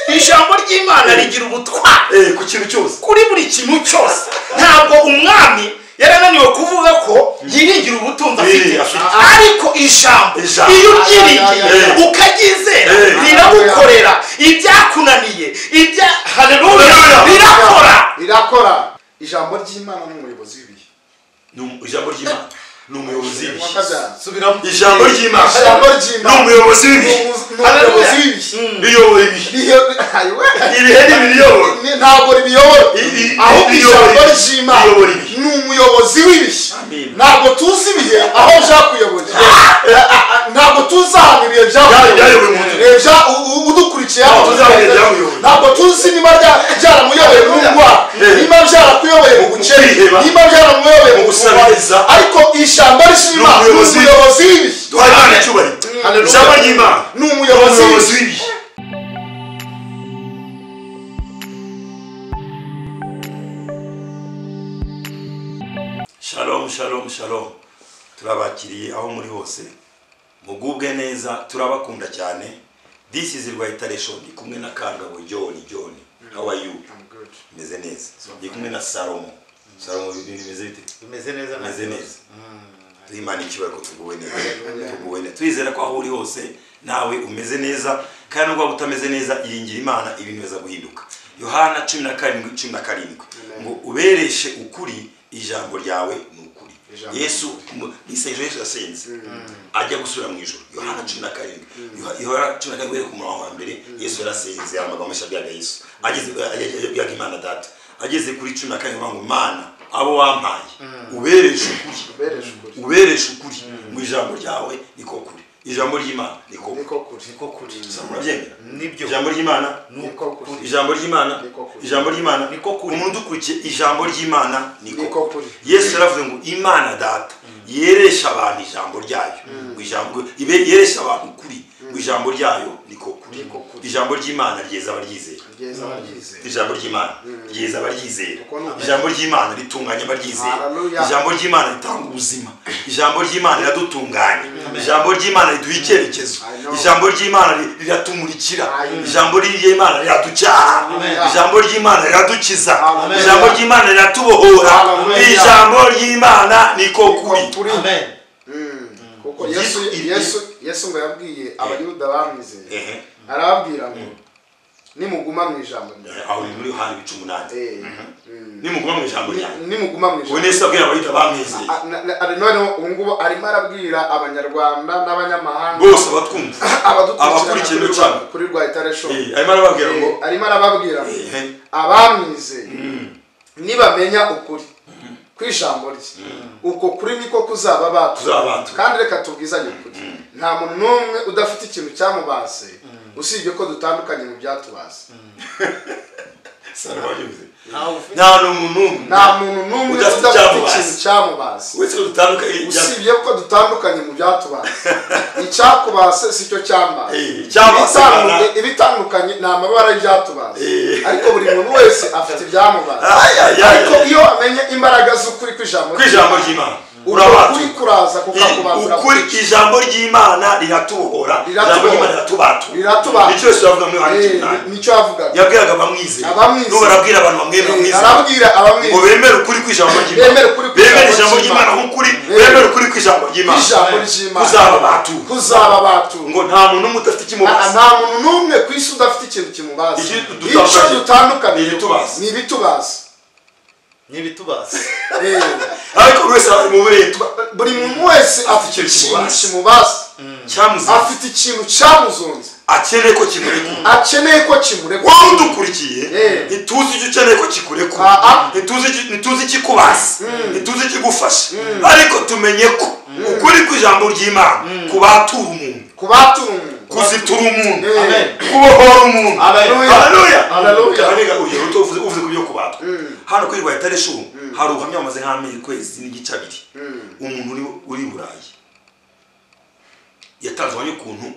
Ijambo ry'Imana rigira ubutware ku kintu cyose, kuri buri kintu cyose. Ntabwo umwami yarananiwe kuvuga ko yiringira ubutunzi afite, ariko ijambo iyo uryiringiye ukaryizera riragukorera ibyakunaniye, ibya haleluya rirakora, rirakora. Ijambo ry'Imana ni umuyobozi w'ibihe. Ijambo ry'Imana ni umuyobozi w'ibihe. Subiramo. Ijambo ry'Imana ni umuyobozi w'ibihe. Riyobora ibihe. Ibihe ntibiyobora, ntabwo ribiyobora, ahubwo ijambo ry'Imana ni umuyobozi w'ibihe. Ntabwo tuzi ibihe aho byakuyobora, ntabwo tuzi ahantu ibihe byakuyoboye. Udukurikiye ntabwo tuzi niba byaramuyoboye mu ndwara, niba byarakuyoboye mu bukene, niba byaramuyoboye mu gusabiriza, ariko ijambo ry'Imana ni umuyobozi w'ibihe. Ijambo ry'Imana ni umuyobozi w'ibihe. Shalom, shalom, shalom. Turabakiriye aho muri hose, mugubwe neza, turabakunda cyane. This is Rwayitare Show, ndi kumwe na Kangabo John. John, how are you? I'm good. Meze neza. Ndi kumwe na Salomo. Salomo, ibintu bimeze bite? Bimeze neza. Meze neza. Imana ikibaye ko tuguwe neza. Tuguwe neza. Twizera ko aho uri hose nawe umeze neza, kandi nubwo utameze neza iringira Imana, ibintu biza guhinduka. Yohana 17:17 ngo ubereshe ukuri, ijambo ryawe ni ukuri. Yesu nisejo Yesu yasenze ajya gusubira mu ijuru. Yohana 17, Yohana 17 ku murongo wa mbere, Yesu yarasenze amagambo menshi abyaga Yesu ageze abyaga Imana Data, ageze kuri 17 ngo Mana abo wampaye ubereshe ukuri, ubereshe ukuri, mu ijambo ryawe niko kuri. Ijambo ry'Imana niko kuri, niko kuri. Murabyemera? Nibyo. Ijambo ry'Imana niko kuri. Ijambo ry'Imana niko kuri. Ijambo ry'Imana niko kuri. Umuntu udukurikiye, ijambo ry'Imana niko kuri. Yesu yaravuze ngo Imana Data yeresha abantu ijambo ryayo, ngo ijambo ibe yeresha abantu ukuri, ngo ijambo ryayo niko kuri. Ijambo ry'Imana ryeza abaryizera, ijambo ry'Imana ryeza abaryizera, ijambo ry'Imana ritunganya abaryizera, ijambo ry'Imana ritanga ubuzima, ijambo ry'Imana riradutunganya, ijambo ry'Imana riduha icyerekezo, ijambo ry'Imana riratumurikira, ijambo ry'Imana riraducyaha, ijambo ry'Imana riradukiza, ijambo ry'Imana riratubohora. Ijambo ry'Imana niko kuri. Amen. Kuko Yesu ngo yabwiye Abayuda bamwizeye, arababwira ngo nimuguma mu ijambo ryanjye. Aho ni muri Yohana 8. Nimuguma mu ijambo ryanjye. Nimuguma mu ijambo. Ubu Yesu abwira Abayuda bamwizeye. None ubu ngubu arimo arabwira Abanyarwanda n'abanyamahanga bose abatwumva, abakurikiye kuri Rwayitare Show. Arimo arababwira ngo, arimo arababwira ngo abamwizeye nibamenya ukuri kw'ijambo rye, uko kuri niko kuzaba batura. Kandi reka tubwizanye ukuri, nta muntu n'umwe udafite ikintu cyamubase, usibye ko dutandukanye mu byatubase. Nta muntu n'umwe udafite ikintu cyamubase, usibye ko dutandukanye mu byatubase. Icyakubase si cyo cyambase, ibitandukanye ni amabara y'ibyatubase, ariko buri muntu wese afite ibyamubase. Ariko iyo amenye imbaraga z'ukuri kw'ijambo ry'Imana, ukuri kuraza kukakubatura. Ukuri, ijambo ry'Imana riratubohora, ijambo ry'Imana riratubatura. Nicyo Yesu yavuga muri Yohana 18. Nicyo yavugaga. Yabwiraga abamwizeye. N'ubu arabwira abantu bamwemera. Arabwira abamwizeye ngo bemere ukuri kw'ijambo ry'Imana, bemere ijambo ry'Imana nk'ukuri, bemere ukuri kw'ijambo ry'Imana. Kuzaba batura, kuzaba batura. Ngo nta muntu n'umwe udafite ikimubasa. Nta muntu n'umwe ku isi udafite ikintu kimubasa. Icyo dutandukanye ni ibitubasa. N'ibitubasa. Ariko buri wese ari mu buretwa. Buri muntu wese afite ikintu kimubasa, afite ikintu cyamuzonze, akeneye ko kimurekura, akeneye ko kimurekura. Wowe udukurikiye ntituzi icyo ukeneye ko kikurekura, ntituzi ikikubasa, ntituzi ikigufasha, ariko tumenye ko ukuri kw'ijambo ry'Imana kubatura umuntu, kubatura umuntu, kuzitura umuntu, kubohora umuntu. Haleluya, haleluya. Urugero ruto uvuze ku byo kubatwa hano kuri Rwayitare Show, hari ubuhamya bamaze nk'amezi kwezi n'igice abiri. Umuntu uri Burayi yatanze ubuhamya ukuntu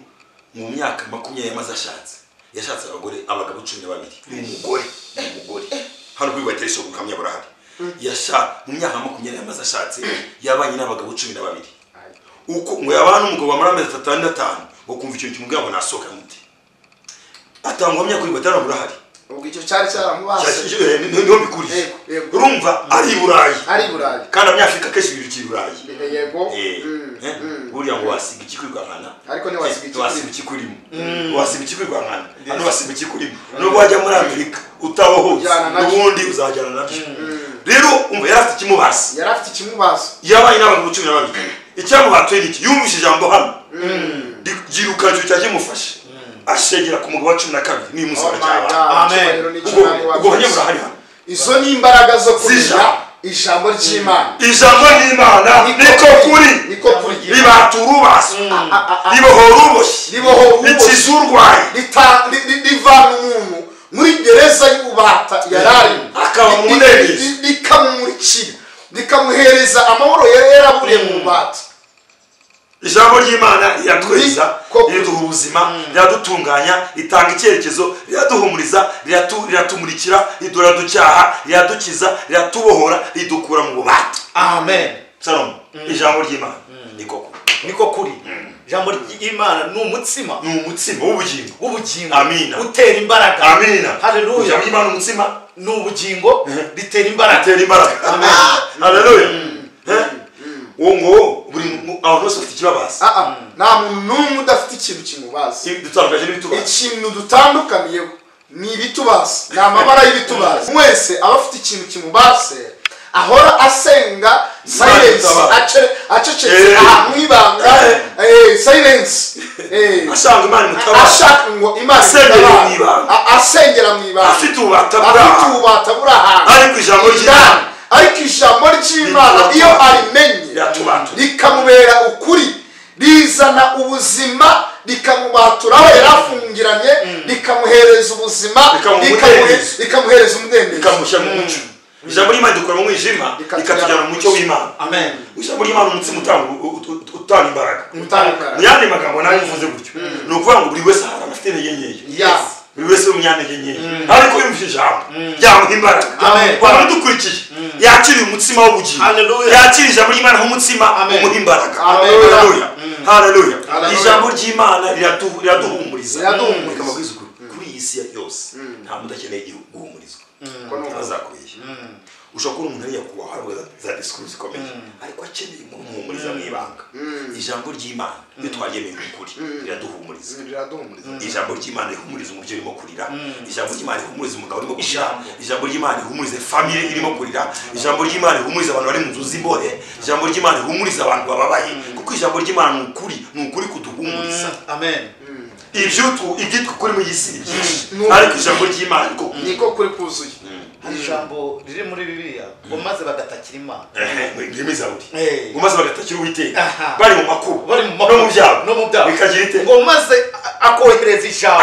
mu myaka 20 yamaze ashatse, yashatse abagore abagabo 12. Ni umugore hano kuri Rwayitare Show ubuhamya burahari. Mu myaka 20 yamaze ashatse, yabanye n'abagabo 12. Uko ngo yabana n'umugabo bamara amezi 3 na 5, ngo kumva ikintu kimubwira ngo nasohoka muti. Atanga ubuhamya kuri batanu burahari. Ubwo icyo cyari cyaramubase. Niho mbikuriye. Urumva ari Burayi. Ari Burayi. Kandi abanyafrika kenshi birukira Burayi. Yego. Buriya ngo wasiga ikikwirwankana. Ariko ntiwasiga ikikurimo. Wasiga ikikwirwankana. Hano wasiga ikikurimo. Nubwo wajya muri Amerika utabohotse n'ubundi uzajyana nabyo. Rero umva yari afite ikimubase. Yari afite ikimubase. Yabaye n'abagabo 12. Icyamubatuye niki? Yumvise ijambo hano. Ryirukana icyo cyakimufashe. Ashegera ku mugabo wa 12 ni musaba cyaba. Amen. Ubwo burahari hano. Izo ni imbaraga zo kumenya ijambo ry'Imana. Ijambo ry'Imana niko kuri. Niko kuri. Ribaturubase. Ribohora uboshye. Rikiza urwaye. Rivana umuntu muri gereza y'ububata yararimo. Akaba mu mudendezo. Rikamumurikira. Rikamuhereza amahoro yari yaraburiye mu bubata. Ijambo ry'Imana riratweza, riduha ubuzima, riradutunganya, ritanga icyerekezo, riraduhumuriza, riratumurikira, riduraducyaha, riradukiza, riratubohora, ridukura mu bubata. Amen. Salomo, ijambo ry'Imana niko kuri. Niko kuri. Ijambo ry'Imana ni umutsima. Ni umutsima w'ubugingo. W'ubugingo. Amina. Utera imbaraga. Amina. Haleluya. Ijambo ry'Imana umutsima ni ubugingo, ritera imbaraga. Ritera imbaraga. Amen. Haleluya. Uwo ngo buri abantu bose bafite ikibabaza. Nta muntu n'umwe udafite ikintu kimubaza. Dutandukanye n'ibitubaza. Ikintu dutandukaniyeho ni ibitubaza. Ni amabara y'ibitubaza. Mwese aba afite ikintu kimubase ahora asenga silence, acecetse ahantu ibanga, silence. Ashaka Imana imutabara. Ashaka ngo Imana imutabara. Asengera mu ibanga. Afite ububata buri ahantu. Ariko ijambo ry'Imana. Ariko ijambo ry'Imana iyo arimenye rikamubera ukuri, rizana ubuzima, rikamubaturaho yarafungiranye, rikamuhereza ubuzima, rikamuhereza umudendezo, rikamushyira mu mucyo. Ijambo ry'Imana dukora mu mwijima, rikatujyana mu mucyo w'Imana. Amen. Ijambo ry'Imana umutsima utanga imbaraga. Mu yandi magambo nayo mvuze gutyo, ni ukuvuga ngo buri wese hari afite intege nkeya. Buri wese w'umunyantege nkeya. Ariko yumvise ijambo ryamuha imbaraga. Waba udukurikiye yakiriye umutsima w'ubugingo. Yakiriye ijambo ry'Imana nk'umutsima umuha imbaraga. Haleluya. Haleluya. Ijambo ry'Imana riraduhumuriza. Reka mbabwize ukuri, kuri iyi si yose nta muntu udakeneye guhumurizwa. Ntazakubeshya. Ushobora kubona umuntu ariya kubaho ahabwa za disikuru zikomeye, ariko akeneye umuntu umuhumuriza mu ibanga. Ijambo ry'Imana iyo twaryemeye ukuri riraduhumuriza. Ijambo ry'Imana rihumuriza umubyeyi urimo kurira. Ijambo ry'Imana rihumuriza umugabo urimo kurira. Ijambo ry'Imana rihumuriza famille irimo kurira. Ijambo ry'Imana rihumuriza abantu bari mu nzu z'imbohe. Ijambo ry'Imana rihumuriza abantu bababaye, kuko ijambo ry'Imana ni ukuri, ni ukuri kuduhumuriza. Amen. Ibyitwa ukuri mu isi ni byinshi, ariko ijambo ry'Imana niko kuri kuzuye. Hari ijambo riri muri Bibiliya ngo maze bagatakira Imana. Muri Zaburi. Ngo maze bagatakira Uwiteka bari mu makuba, no mu byago, bikagira ite? Ngo maze akohereza ijambo.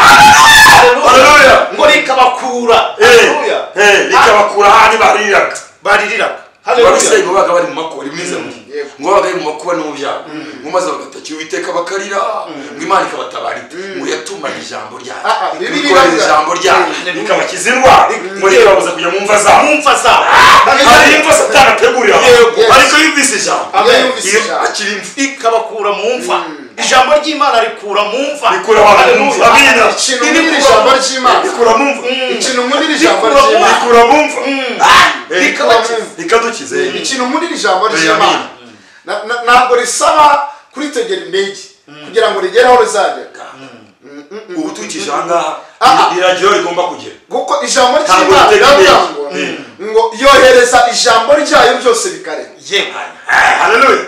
Haleluya. Ngo rikabakura. Haleluya. Rikabakura ahandi baririraga. Baririraga. Haleluya. Ngo babaga bari mu makuba, muri Zaburi. Ngo babaga bari mu makuba no mu byago. Ngo maze bagatakira Uwiteka bakarira, ngo Imana ikabatabara ite? Ngo yatumaga ijambo ryayo. Rikohereza ijambo ryayo rikabakiza indwara, ngo rikababuza kujya mu mva zabo. Mu mva zabo. Hari imva Satani ategurira abantu, ariko yumvise ijambo, iyo akiri imva ikabakura mu mva. Ijambo ry'Imana rikura mu mva. Rikura abantu mu mva. Amina. Ikintu muri ijambo ry'Imana rikura mu mva. Ikintu muri ijambo ry'Imana rikura mu mva. Rikabakiza. Rikadukiza. Ikintu muri ijambo ry'Imana ntabwo risaba kuritegera indege kugira ngo rigere aho rizagera. Ubu tukije aha ngaha riragera rigomba kugera, kuko ijambo ry'Imana riravuga ngo yohereza ijambo ryayo byose bikarema. Haleluya.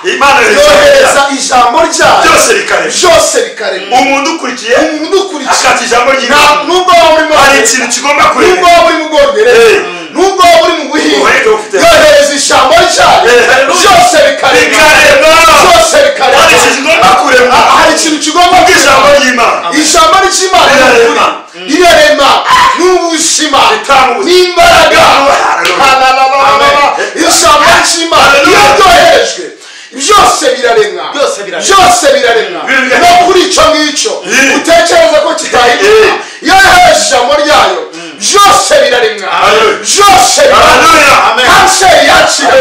Imana yohereza ijambo ryayo byose bikarema. Byose bikarema. Umuntu ukurikiye akata ijambo ry'Imana, nubwo waba uri mu hari ikintu kigomba kurema, nubwo waba uri mu Bwongereza, nubwo waba uri mu Buhinde, yohereza ijambo ryayo byose bikarema. Byose bikarema. Hari ikintu kigomba kurema. Hari ikintu kigomba kurema. Ijambo ry'Imana. Ijambo ry'Imana rirarema n'ubuzima n'imbaraga. Ijambo ry'Imana iyo ryoherejwe byose biraremwa. Byose biraremwa. No kuri icyo ngicyo utekereza ko kitahinduka, iyo yohereje ijambo ryayo byose biraremwa. Byose biraremwa. Kanseri yakira,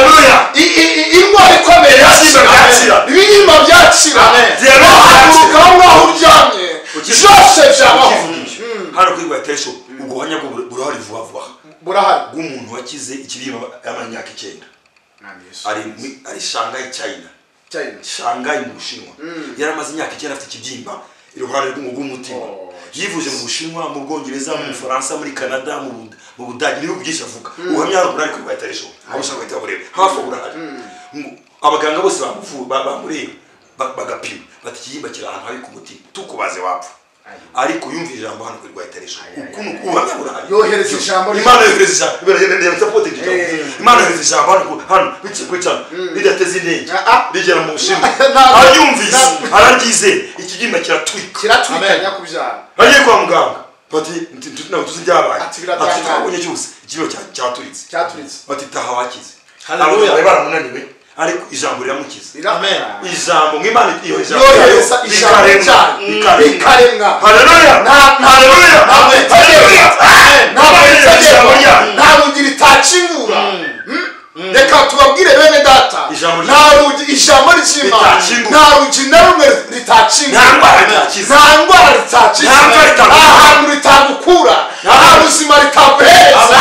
indwara ikomeye yakira, ibinyima byakira, wahaguruka aho ngaho uryamye, byose byabaho. Hano kuri Rwaitare Show ubwo buhamya bwo burahari vuba vuba. Burahari. Bw'umuntu wakize ikibyimba y'amanyaka 9. Ari Shanghai China. Shanghai mu Bushinwa. Yaramaze imyaka 9 afite ikibyimba iruhande rw'umutima. Yivuje mu Bushinwa, mu Bwongereza, mu Bufaransa, muri Canada, mu Budage, ibihugu byinshi avuga. Ubuhamya burahari kuri Rwaitare Show. Aho ushaka guhita bureba. Hafi burahari. Abaganga bose bamureba bagapima bati ikibyimba kiri ahantu habi ku mutima tukubaze wapfa. Ariko yumva ijambo hano kuri Rwaitare Show. Ukuntu ubuhamya burahari. Yohereza ijambo. Imana yohereza ijambo. Imana yohereza ijambo hano biciye kuri cana ridateze intege rigera mu Bushinwa. Arayumvise araryizeye ikibyimba kiratwika. Kiratwika nyakubyara. Agiye kwa muganga bati ntabwo tuzi ibyabaye. Ati twabonye cyose ikibyimba cyaturitse. Cyaturitse. Bati taha wakize. Haleluya. Bari baramunaniwe ariko ijambo riramukiza. Amen. Ijambo nk'Imana iyo ijambo yohereza ijambo rikaremwa. Haleluya. Haleluya. Haleluya. Nta rugi ritacingura. Reka tubabwire bene data. Nta rugi ijambo ry'Imana. Nta rugi na rumwe ritacingura. Nta ndwara ritakiza. Nta hantu ritagukura. Nta buzima ritaguhereza.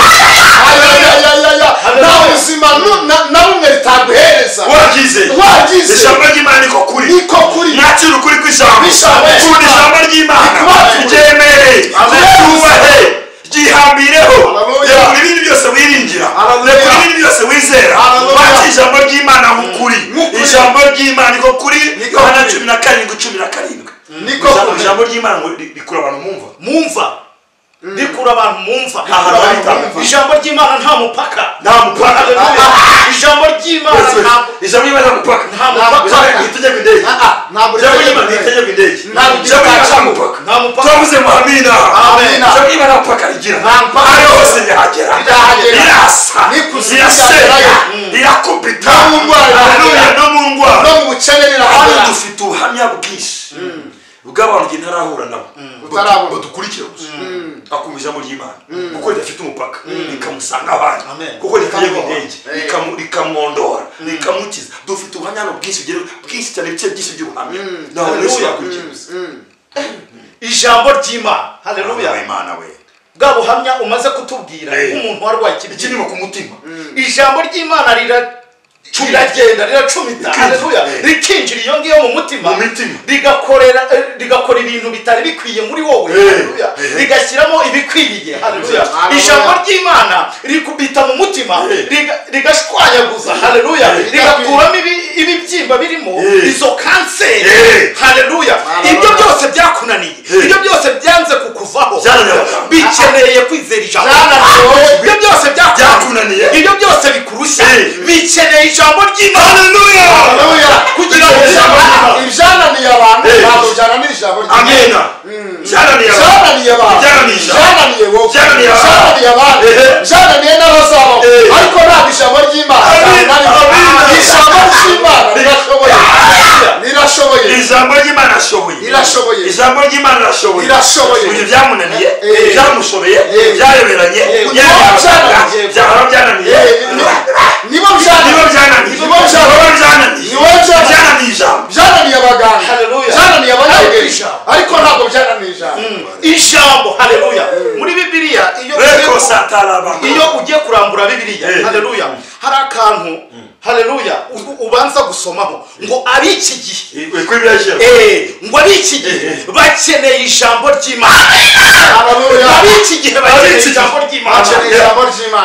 Nta buzima na rumwe ritaguhereza. Wagize. Ijambo ry'Imana niko kuri. Niko kuri. Nakira ukuri kw'ijambo. Ukunda ijambo ry'Imana. Ryemereye. Ryubahe. Ryihambireho. Rekura ibindi byose wiringira. Rekura ibindi byose wizera. Wakira ijambo ry'Imana nk'ukuri. Ijambo ry'Imana niko kuri. Yohana 17:17. Niko ijambo ry'Imana ngo rikura abantu mumva. Mumva. Rikura abantu mumva. Ijambo ry'Imana nta mupaka. Nta mupaka. Ijambo ry'Imana nta ijambo ry'Imana nta mupaka. Nta mupaka. Itegeko indege. Ntabwo ijambo ry'Imana itegeko indege. Nta mupaka. Nta mupaka. Twavuze ngo amina. Amina. Ijambo ry'Imana nta mupaka rigira. Aho hose ryahagera. Rirasa. Rirasenya. Rirakubita. No mu ndwara. Haleluya. No mu ndwara. No mu bukene rirahagera. Hano dufite ubuhamya bwinshi bw'abantu njye ntarahura nabo. Badukurikira gusa. Akumva ijambo ry'Imana kuko ridafite umupaka rikamusanga abandi kuko ritegeka indege rikamwondora rikamukiza. Dufite ubuhamya bwinshi bwinshi cyane ibice byinshi by'ubuhamya naho benshi bakurikira gusa ijambo ry'Imana. Haleluya. Imana we bwa buhamya umaze kutubwira nk'umuntu warwaye ikibyimba ku mutima. Ijambo ry'Imana riragenda riracumita. Haleluya. Rikinjira iyo ngiyo mu mutima rigakorera rigakora ibintu bitari bikwiye muri wowe. Haleluya. Rigashyiramo ibikwiriye. Haleluya. Ijambo ry'Imana rikubita mu mutima rigashwanyaguza. Haleluya. Rigakuramo ibibyimba birimo izo kanseri. Haleluya. Ibyo byose byakunaniye, ibyo byose byanze kukuvaho, bikeneye kwizera ijambo. Ibyo byose byakunaniye, ibyo byose bikurushya, bikeneye ijambo ry'Imana. Haleluya. Haleluya. Kugira ngo ibyananiye abantu ntabwo byananira ijambo ry'Imana. Amina. Byananiye abantu. Byananiye wowe. Byananiye abandi. Byananiye n'abazabaho. Ariko ntabwo ijambo ry'Imana. Ijambo ry'Imana rirashoboye. Rirashoboye. Ijambo ry'Imana ashoboye. Rirashoboye. Ijambo ry'Imana rirashoboye. Rirashoboye. Ibyo byamunaniye, byamushobeye, byayoberanye, byananiye. Nibo byananiye. Nibo byananiye. Nibo byananiye ijambo. Byananiye abaganga. Haleluya. Byananiye abanyabwenge. Ariko ntabwo byananiye ijambo. Ijambo. Haleluya. Muri Bibiliya iyo ugiye kurambura Bibiliya, haleluya, hari akantu, haleluya, ubanza gusomaho ngo ab'iki gihe, ngo ab'iki gihe bakeneye ijambo ry'Imana. Haleluya. Ab'iki gihe bakeneye ijambo ry'Imana.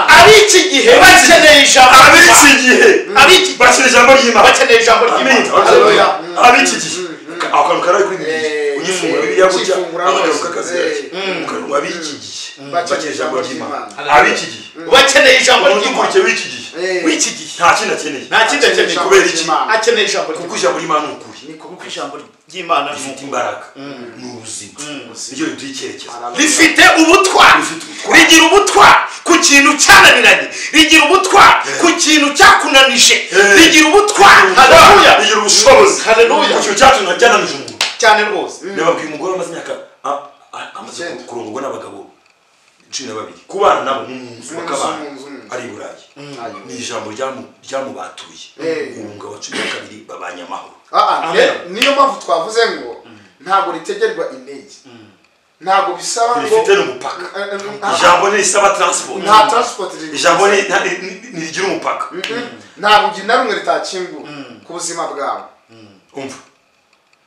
Ab'iki gihe bakeneye ijambo. Ab'iki gihe ab'iki bakeneye ijambo ry'Imana. Bakeneye ijambo ry'Imana. Haleluya. Ab'iki gihe akantu kari kuri Bibiliya ugifungura Bibiliya gutya akagaruka kazirake ukarumva ab'iki gihe bakeneye ijambo ry'Imana. Ab'iki gihe bakeneye ijambo umuntu ry'Imana. ukurikiye w'iki gihe W'iki gihe nta kindi akeneye. Nta kindi akeneye. Kubera iki? Akeneye ijambo Kuko ry'Imana. ijambo ry'Imana ni ukuri. Kuko ijambo ry'Imana rifite imbaraga, ni ubuzima, niryo riduha icyerekezo. Rifite ubutwari. Rigira ubutwari ku kintu cyananiranye, rigira ubutwari ku kintu cyakunanije, rigira ubutwari. Haleluya. Rigira ubushobozi Haleluya. ku kintu cyananije umuntu cyane rwose. Nababwiye umugore amaze imyaka amaze kurongorwa n'abagabo 12 kubana nabo mu nzu bakabana ari i Burayi. Ni ijambo ryamubatuye. Ubu ngabo 12 babanye amahoro. Niyo mpamvu twavuze ngo ntabwo ritegerwa intege. Ntabwo bisaba ngo rifite n'umupaka. Ijambo ntirisaba transport. Nta transport. Ijambo ntirigira umupaka. Nta rugi na rumwe ritakingura ku buzima bwawe. Umva.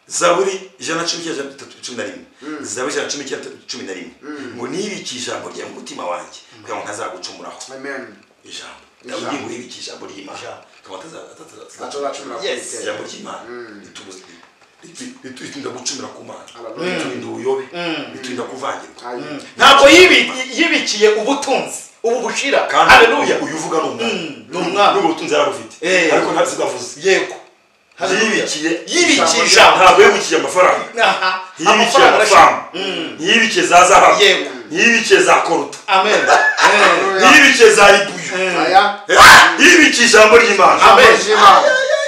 Zaburi 119:11. Zaburi 119:11. Ngo nibiki ijambo rya mu mutima wanjye kugira ngo ntazagucumuraho. Amen. Ijambo. Dawidi ngo nibiki ijambo ry'Imana. Atazacumura. Yes. Ijambo ry'Imana ritubuza riturinda gucumura ku Mana. Riturinda ubuyobe, riturinda kuvangirwa. Ntabwo yibikiye ubutunzi ubu bushira. Haleluya. Uyu uvuga ni umwana. Ni umwana. N'ubwo butunzi yarabufite. Ariko ntabwo avuze. Yego. Yibikiye ijambo. Ntabwo yibikiye amafaranga. Yibikiye amafaranga. Yibikiye za zahabu. Yego. Yibikiye za koruta. Amen. Yibikiye za ribuyu. Yibikiye ijambo ry'Imana. Amen.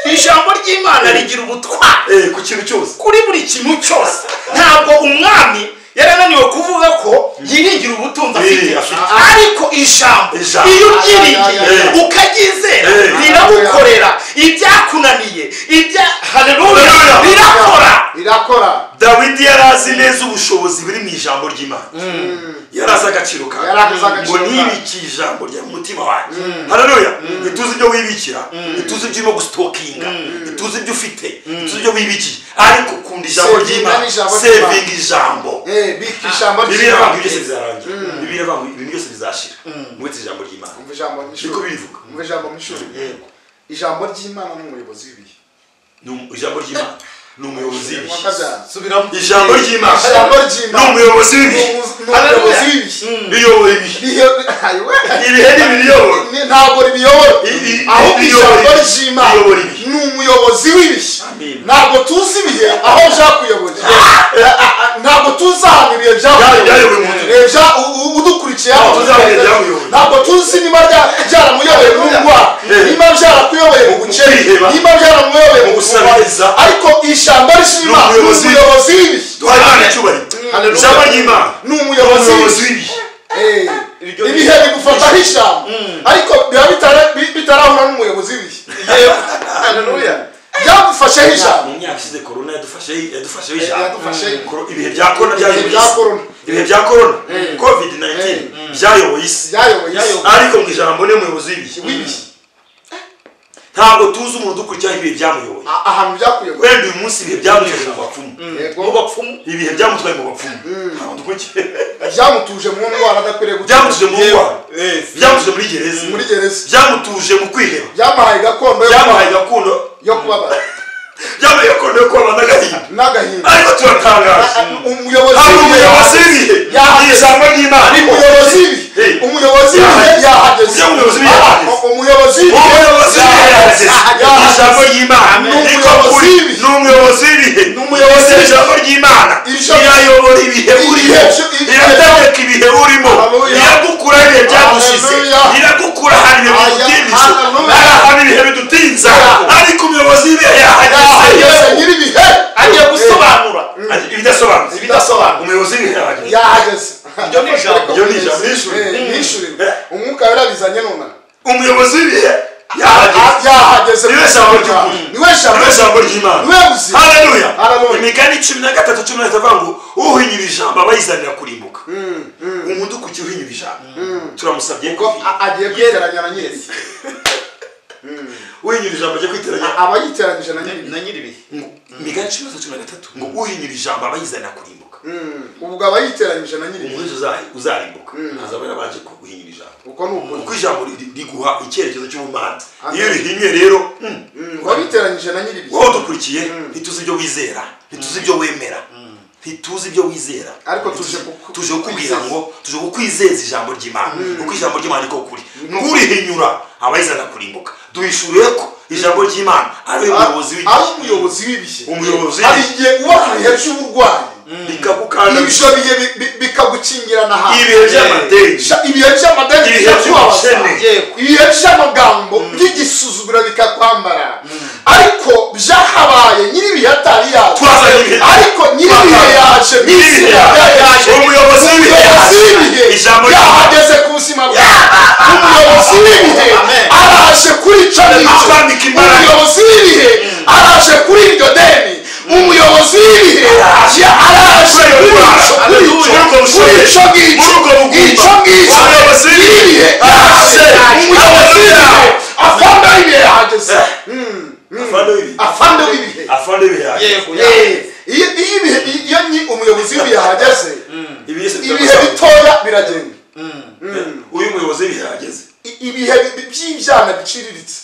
Ijambo ry'Imana rigira ubutware ku kintu cyose, kuri buri kintu cyose. Ntabwo umwami yarananiwe kuvuga ko yiringira ubutunzi afite, ariko ijambo iyo uryiringiye ukaryizera riragukorera ibyakunaniye ibya. Haleluya. Rirakora. Rirakora. Dawidi yarazi neza ubushobozi buri mu ijambo ry'Imana. Yarazi agaciro kawe. Ngo nibiki ijambo rya mutima wanjye. Haleluya. Ntituzi ibyo wibikira, ntituzi ibyo urimo gustokinga, ntituzi ibyo ufite, ntituzi ibyo wibikiye. Ariko ukunda ijambo ry'Imana. Saving ijambo. Bika ijambo ry'Imana. Bibiliya byose bizarangira. Bibiliya ibintu byose bizashira. Mwetse ijambo ry'Imana. Umva ijambo mwishuri. Niko bivuga. Umva ijambo mwishuri. Yego. Ijambo ry'Imana n'umuyobozi w'ibihe. Ijambo ry'Imana ni umuyobozi w'ibihe. Subiramo. Ijambo ry'Imana ni umuyobozi w'ibihe. Riyobora ibihe. Ibihe ntibiyobora. Ntabwo ribiyobora. Ahubwo ijambo ry'Imana ni umuyobozi w'ibihe. Ntabwo tuzi ibihe aho byakuyobora. Ntabwo tuzi ahantu ibihe byakuyoboye. Udukurikiye aho ntabwo tuzi niba byaramuyoboye mu ndwara, niba byarakuyoboye mu bukene, niba byaramuyoboye mu gusabiriza. Ariko ijambo ry'Imana ni umuyobozi w'ibihe. Ijambo ry'Imana ni umuyobozi w'ibihe. Ibihe bigufataho ijambo, ariko biba bitarahura n'umuyobozi w'ibihe. Haleluya. Byagufasheho ijambo. Mu myaka ishize corona yadufasheho ijambo. Ibihe bya corona byayoboye isi. Ibihe bya corona COVID-19 byayoboye isi. Ariko mu ijambo ni umuyobozi w'ibihe. Ntabwo tuzi umuntu dukurikira ibihe byamuyoboye. Ahantu byakuyoboye. Wenda uyu munsi ibihe byamutwaye mu bapfumu. Mu bapfumu. Ibihe byamutwaye mu bapfumu. Ntabwo dukurikiye. Byamutuje mu ndwara adakwiriye gutura. Byamutuje mu ndwara. Byamutuje muri gereza. Muri gereza. Byamutuje mu kwiheba. Byamuhaye gakondo. Byamuhaye gakondo yo kubabara. Byamuhaye gakondo yo kubabara n'agahinda. N'agahinda. Ariko turatangaje. Umuyobozi w'ibihe. Ijambo ry'Imana. Umuyobozi w'ibihe. Umuyobozi w'ibihe yahageze. Umuyobozi w'ibihe yahageze. Umuyobozi w'ibihe yahageze. Ijambo ry'Imana niko kuri. Ni umuyobozi w'ibihe. Ijambo ry'Imana irayobora ibihe urimo. Irategeka ibihe urimo. Iragukura ibihe byagushize. Iragukura ahantu ibihe bigutinze. Ahantu ibihe bidutinza. Ariko umuyobozi w'ibihe yahageze. Agiye gusobanura ibidasobanutse. Ibidasobanutse. Umuyobozi w'ibihe yahageze. Iryo ni ijambo. Iryo ni ijambo. Nishurirwe. Umwuka yarabizanye none. Umuyobozi w'ibihe yahageze. Niwe jambo ry'ukuri. Niwe jambo ry'Imana. Niwe buzima. Haleluya. Imigani 13:13 avuga ngo uhinyura ijambo abayizanira kurimbuka. Umuntu kuki uhinyura ijambo. Turamusabye ko agiye kwiteranya na nyiri. Uhinyura ijambo agiye kwiteranya abayiteranyije na nyiri ibihe. Imigani 13:13 ngo uhinyura ijambo abayizanira kurimbuka. Ubwo abayiteranyije na nyiri. Umuntu uzarimbuka azaba yarabanje guhinyura ijambo. Uko ni uko. Kuko ijambo riguha icyerekezo cy'ubumana. Iyo rihinywe rero wabiteranyije na nyiri ibihe. Wowe dukurikiye ntituzi ibyo wizera, ntituzi ibyo wemera. Ntituzi ibyo wizera. Ariko tuje kukubwira ngo tuje kukwizeza ijambo ry'Imana. Kuko ijambo ry'Imana niko kuri. Ngurihinyura abayizana kurimbuka. Duhishuriye ko ijambo ry'Imana ari umuyobozi w'ibihe. Ari umuyobozi w'ibihe. Umuyobozi. Ari igihe uba ibihe by'uburwayi. Bikagukanda. Ibyo bihe bikagukingirana ahantu. Ibihe by'amadeni. Ibihe by'amadeni. Ibihe by'ubukene. Ibihe by'amagambo by'igisuzuguro bikakwambara. Ariko byahabaye nyiri ibihe atari yaje. Ariko nyiri ibihe yaje. Yaje. Umuyobozi w'ibihe. Ijambo yahageze ku buzima bwawe. Umuyobozi w'ibihe araje kurica n'icyo. Umuyobozi w'ibihe araje kuri iryo deni. Umuyobozi w'ibihe araje Afande w'ibihe yego. Iyo ni umuyobozi w'ibihe ahageze, ibihe bitoya biragenda. Uyu muyobozi w'ibihe ahageze, ibihe by'ibyana biciriritse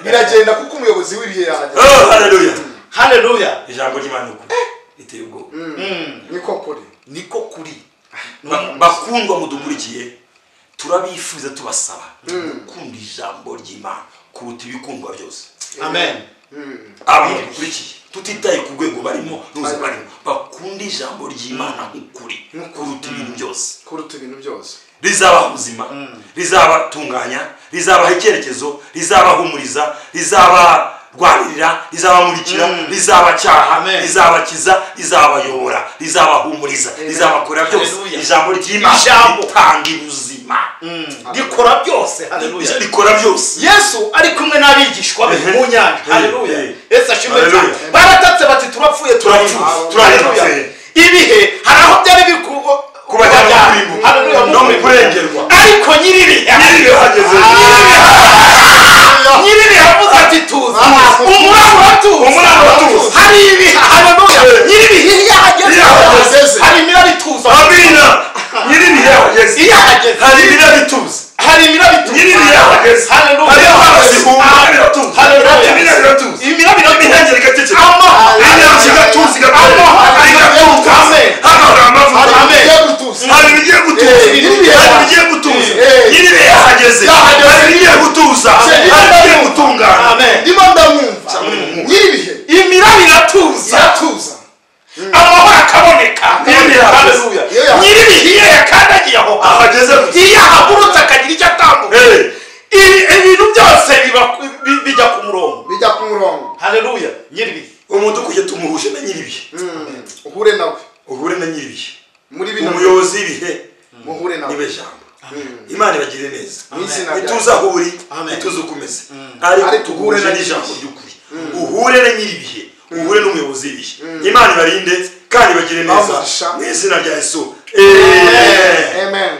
biragenda kuko umuyobozi w'ibihe yahageze. Oh, haleluya, haleluya. Ijambo ry'Imana ukuri riteye ubwoba. Niko kuri, niko kuri. Bakundwa mudukurikiye, turabifuza tubasaba gukunda ijambo ry'Imana kuruta ibikundwa byose. Amen. Abantu dukurikiye tutitaye ku rwego barimo n'ubuzima barimo, bakunda ijambo ry'Imana nk'ukuri kuruta ibintu byose, kuruta ibintu byose. Rizabaha ubuzima, rizabatunganya, rizabaha icyerekezo, rizabahumuriza, rizabarwanirira, rizabamurikira, rizabacyaha, rizabakiza, rizabayobora, rizabahumuriza, rizabakorera byose. Ijambo ry'Imana ritanga ubuzima, rikora byose. Haleluya, rikora byose. Yesu ari kumwe n'abigishwa be mu nyanja. Haleluya, Yesu ashimwe cyane. Baratatse bati turapfuye, turapfuye. Ibihe hari aho byari kubajyana no mu kurengerwa, ariko nyiribihe hageze, nyiribihe avuze ati tuza, umuraba uratuza. Hari ibihe, haleluya, nyiribihe iyo ahageze hari imiraba ituza. Amina. Nyiribihe ahageze, iyo ahageze hari imiraba ituza, hari imiraba ituza. Nyiribihe ahageze, haleluya, hari amazi iratuza, imiraba iratuza, imiraba imihengeri igaceceka, amahoro igatuza, igatuza. Hano hari amavuta, hari ibigiye gutuza, hari ibigiye gutuza. Nyiribihe ahageze, hari ibigiye gutuza, hari ibigiye gutungana. Ndimo ndamwumva nyiribihe, imiraba iratuza, amahoro akaboneka. Haleluya. Nyiribihe iyo yakandagiye aho ahageze, iyo ahagurutse akagira icyo atambuka, ibintu byose bijya ku murongo, bijya ku murongo. Haleluya. Nyiribihe umuntu ukujya tumuhuje na nyiribihe, uhure nawe, uhure na nyiribihe muri bino umuyobozi w'ibihe, muhure nawe niwe jambo. Imana ibagire neza. Ituze aho uri, ituze uko umeze, ariko tuhure n'ijambo ry'ukuri. Uhure na nyiribihe, uhure n'umuyobozi w'ibihe. Imana ibarinde kandi ibagire neza mu izina rya Yesu. Amen.